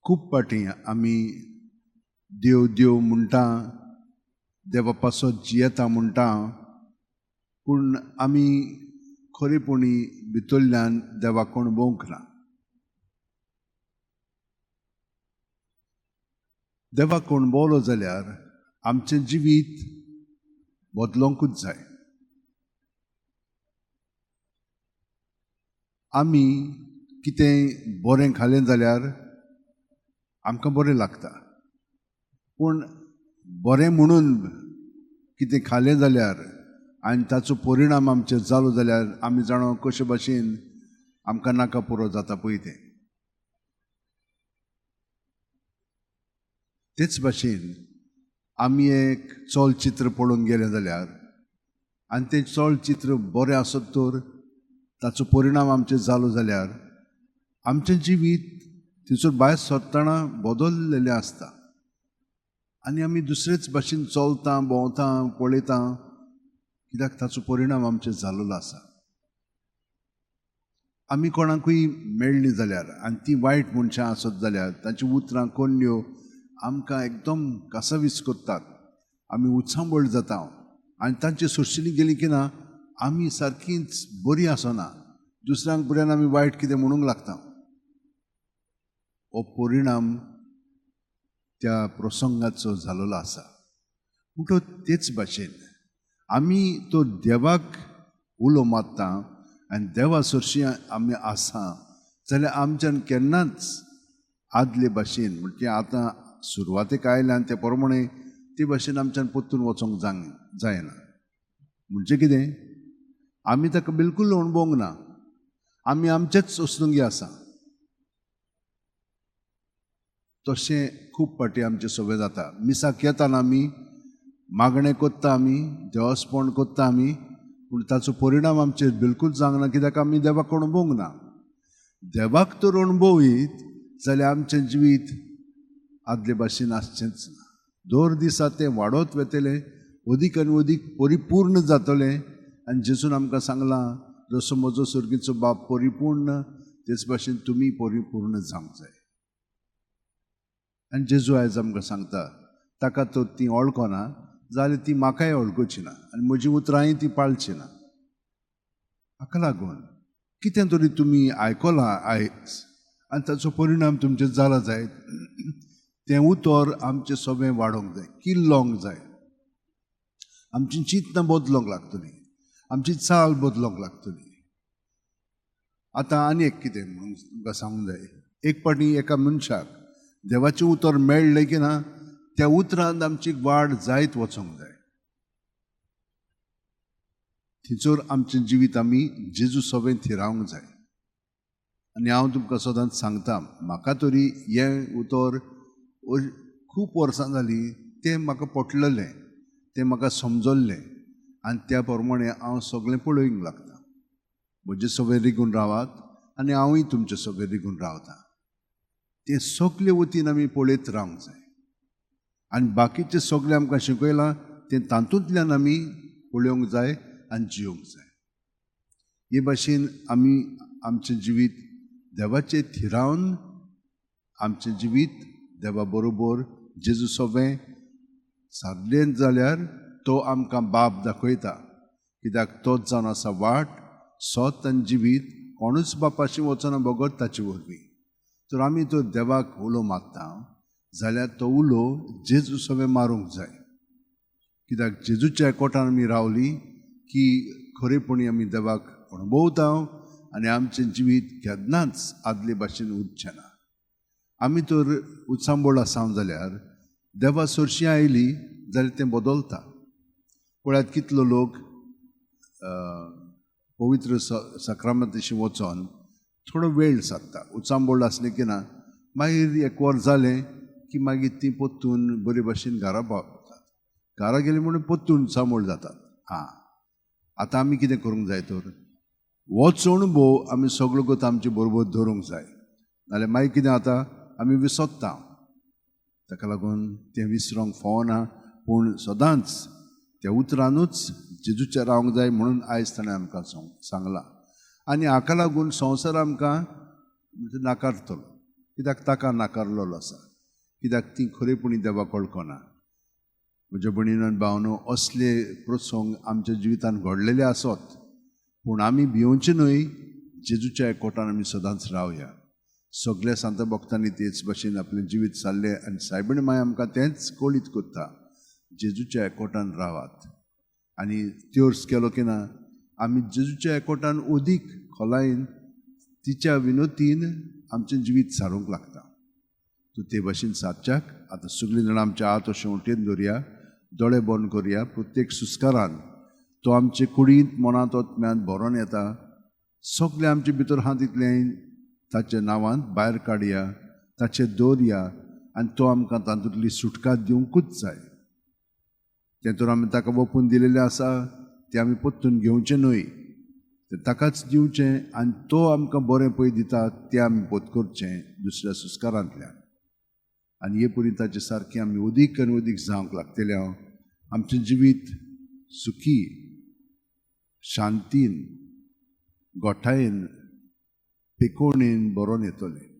खूब फावटी आमी देव देव म्हणटा, देवा पासत जियेता म्हणटा, पूण आमी खरेपणी भितरल्यान देवाक अणभवंक ना. देवाक अणभवलो जाल्यार आमचें जिवीत बदलोंकूच जाय. आमी कितें बरें खालें जाल्यार आमकां बरें लागता, पूण बरें म्हणून कितें खालें जाल्यार आनी ताचो परिणाम आमचेर जालो जाल्यार आमी जाणा कशे भाशेन आमकां नाका पुरो जाता पळय तें. तेच भाशेन आमी एक चलचित्र पळोवंक गेले जाल्यार आनी तें चलचित्र बरें आसत तर ताचो परिणाम आमचेर जालो जाल्यार आमचें जिवीत थंयसर भायर सरतना बदललेलें आसता आनी आमी दुसरेच भाशेन चलता, भोंवता, पळयता, कित्याक ताचो परिणाम आमचेर जाल्लो आसा. आमी कोणाकूय मेळ्ळीं जाल्यार आनी ती वायट मनशां आसत जाल्यार तांची उतरां कोणल्यो आमकां एकदम कासावीस करतात, आमी उचांबळ जाता आनी तांचे सोर्शीनी गेली की ना आमी सारकीच बरी आसना, दुसऱ्यांक बऱ्यान आमी वायट कितें म्हणूंक लागता. हो परिणाम त्या प्रसंगाचो जाल्लो आसा. म्हणटकच तेच भाशेन आमी तो देवाक उलो मारता आनी देवा सरशी आमी आसा जाल्यार आमच्यान केन्नाच आदले भाशेन, म्हणजे आतां सुरवातेक आयल्या आनी ते प्रमाणे ते भाशेन आमच्यान परतून वचोंक जायना. म्हणजे कितें, आमी ताका बिलकूल अणभवंक ना, आमी आमचेच वसणुकी आसा. तशें खूब फावटी आमचें सगळें जाता. मिसाक येताना आमी मागणें करता, आमी देवस्पण करता आमी, पूण ताचो परिणाम आमचेर बिलकूल जावंक ना, कित्याक आमी देवाक अणभवंक ना. देवाक तर अणभवीत जाल्यार आमचें जिवीत आदले भाशेन आसचेंच ना. दर दिसा तें वाडत वतलें, अदीक आनी अदीक परिपूर्ण जातलें. आनी जेजून आमकां सांगलां, जसो म्हजो सर्गीचो बाप परिपूर्ण तेच भाशेन तुमी परिपूर्ण जावंक जाय. आनी जेजू आयज आमकां सांगता, ताका तर ती वळखना जाल्यार ती म्हाकाय वळखुची ना आनी म्हजी उतरांय ती पाळची ना. हाका लागून कितें तरी तुमी आयकलां आयज आनी ताचो परिणाम तुमचेर जाला जायत, तें उतर आमचें सगळें वाडोवंक जाय, किल्लोवंक जाय. आमची चिंतनां बदलोवंक लागतली, आमची चाल बदलोवंक लागतली. आतां आनी एक कितें म्हणून तुमकां सांगूंक जाय, एक फावटी एका मनशाक देवाचें उतर मेळ्ळें की ना, त्या उतरांत आमची वाड जायत वचोंक जाय. थंयसर आमचें जिवीत आमी जेजू सगळें थिरावंक जाय. आनी हांव तुमकां सदांच सांगता, म्हाका तरी हें उतर खूब वर्सां जालीं तें म्हाका पटलेलें, तें म्हाका समजल्लें आनी त्या प्रमाणे हांव सगळें पळोवंक लागता. म्हजे सगळें रिगून रावात आनी हांवूय तुमचे सगळें रिगून रावता. तें सगळे वतीन आमी पळयत रावंक जाय आनी बाकीचें सगळें आमकां शिकयलां तें तातूंतल्यान आमी पळोवंक जाय आनी जियोंक जाय. हे भाशेन आमी आमचें जिवीत देवाचें थिरावन आमचें जिवीत देवा बरोबर जेजू सगळें सारलें जाल्यार तो आमकां बाप दाखयता, कित्याक तोच जावन आसा वाट, सत आनी जिवीत, कोणूच बापाशी वचना बगर ताचे वरवीं. तर आमी तो देवाक उलो मारता जाल्यार तो उलो जेजू सगळें मारूंक जाय, कित्याक जेजूच्या कोटान आमी रावली की खरेपणी आमी देवाक अणभवता आनी आमचें जिवीत केन्नाच आदले भाशेन उरचें ना. आमी तर उचांबळ आसा जाल्यार देवा सरशी आयली जाल्यार तें बदलता. पळयात कितलो लोक पवित्र साक्रामेंताशी वचोन थोडो वेळ सारता, उचांबळ आसलें की ना मागीर एक वर जालें की मागीर ती परतून बरे भाशेन घरा पावतात. घरा गेली म्हणून परतून उचांबळ जातात. आं, आतां आमी कितें करूंक जाय तर होच अणभव आमी सगळो गोत आमचे बरोबर दवरूंक जाय, नाल्यार मागीर कितें जाता आमी विसरता. ताका लागून तें विसरोंक फावना, पूण सदांच त्या उतरानूच जेजूचें रावंक जाय म्हणून आयज ताणें आमकां सांगलां. आनी हाका लागून संवसार आमकां नाकारतलो. कित्याक ताका नाकारलेलो आसा, कित्याक ती खरेपणी देवाक वळखना. म्हज्या भयणीन भावनो, असले प्रसंग आमच्या जिवितान घडलेले आसत, पूण आमी भिवचे न्हय. जेजूच्या एकवटान आमी सदांच रावया. सगल्या सांता भक्तांनी तेच भाशेन आपलें जिवीत सारलें आनी सायबीण माय आमकां तेंच कळीत करता, जेजूच्या एकवटान रावात. आनी त्योर्स केलो की ना, आमी जेजूच्या एकवटान अदीक खोलायेन तिच्या विनोतीन आमचें जिवीत सारूंक लागता. तूं ते भाशेन सादच्याक आतां सगळीं जाणां आमच्या हात अशें वटेन दवरया, दोळे बंद करया. प्रत्येक सुस्कारान तो आमचे कुडींत, मनांत, आत्म्यांत भरोन येता. सगळें आमचे भितर आहा तितलें ताच्या नांवान भायर काडया, ताचेर दवरया आनी तो आमकां तातूंतली सुटका दिवंकूच जाय. तें तर आमी ताका वपून दिलेलें आसा, तें आमी परतून घेवचें न्हय, तें ताकाच दिवचें आनी तो आमकां बरें पळय दिता तें आमी पोत करचें दुसऱ्या सुस्कारांतल्यान. आनी हे परी ताचे सारकें आमी अदीक आनी अदीक जावंक लागतलें. हांव आमचें जिवीत सुखी, शांतीन, गोठायेन, पेकोणेन बरोवन येतलें.